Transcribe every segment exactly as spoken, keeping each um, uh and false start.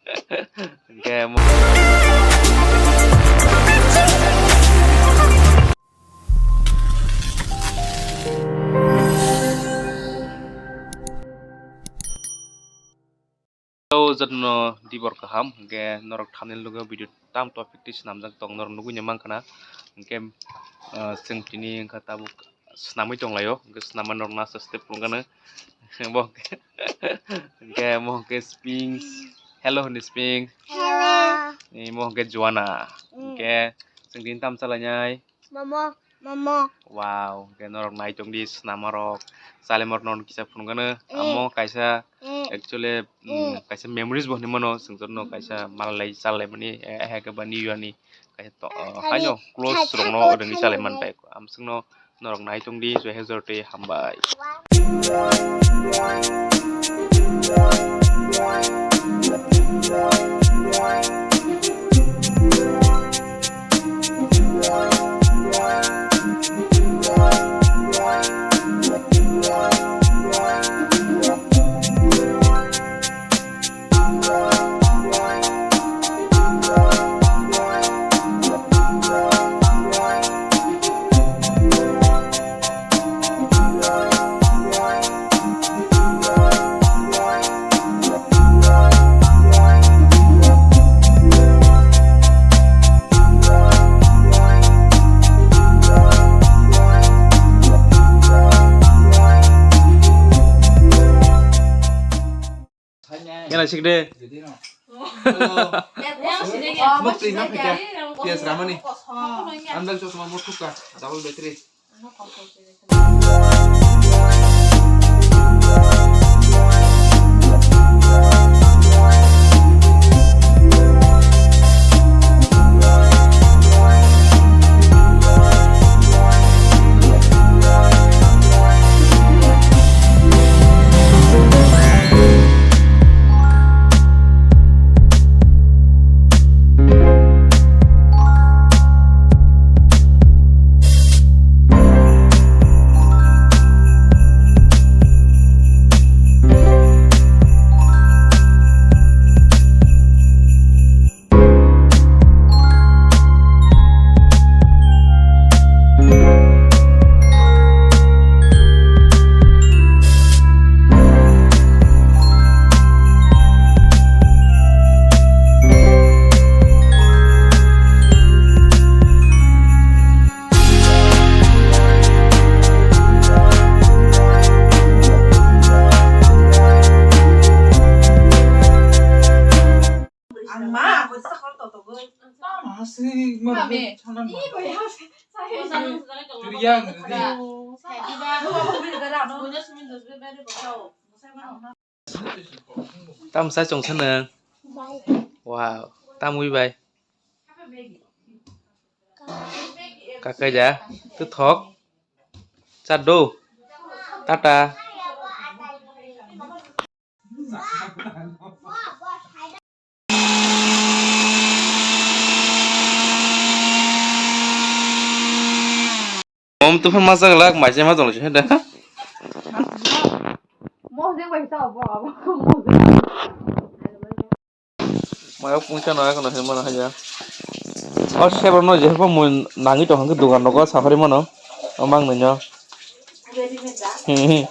Hwnkhe mo- Hello, jotono dibor kaham, hwnkhe norok thumbnail nukgo video tam topic twi swnamjak tong norok nugui mankha na, hwnkhe, ah, chwng tini wngkha tabuk swnamwi tonglaio, hwnkhe swnamma norok nasa step phunukgano, bo hwnkhe, hwnkhe mo hwnkhe Sphinx, hello hwnwi Sphinx. Hello. Ni mo hwnkhe Joanna. Mm. Hwnkhe chwng tini tamo chalainai? Momo, momo. Wow, hwnkhe norok naitongdi swnamarok, chalaimorok norok kisa phunukgano, mm, amo kaisa, mm, actually, mm, mm, kaisa memories bo hinwi mano, chwng jotono kaisa malai chalaimani, eh, eh, khe ba New Year ni kaisa to-, oh, thani, haino close thani rokno photo rwngwi thani chalai man bai. Amswkno norok naitongdi, johe jorte hambai. Yana sik de. Mukti na phaikya. Piyas ramani. Andal chosma muthukka. Double battery. Ang ma, ang bo sa khor to to goi. Tama si ma. Mami. Sana ma. Ih, boy, ang sa. Turiya ngi di. Tam sa chong sana. Wow, tam wi bai. Kakai ja, tu thok. Chado. Tata. Om tu phan masa galak, mai se ma jong se da. Mo jeng bai sa bo abo. Mayok pungsa no, ekono se mano haya. O sebro no je bo mun nangi to hangke dugan rogo safari mano. O mang nanya. Hmm, hmm.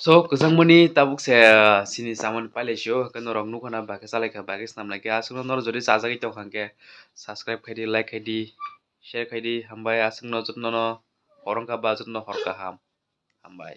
So, kwchangmani tabuk se, ah, sini chamani pailai sio, hwnkhe norok nukha na, bakhe chalaikha, bakhe snamlaikha. Aswkno norok jodi chajagwi tongkha hwnkhe, subscribe khaidi, like khaidi, share khaidi, hambai. Aswkno jotono no horongkha ba jotono hor kaham. Hambai.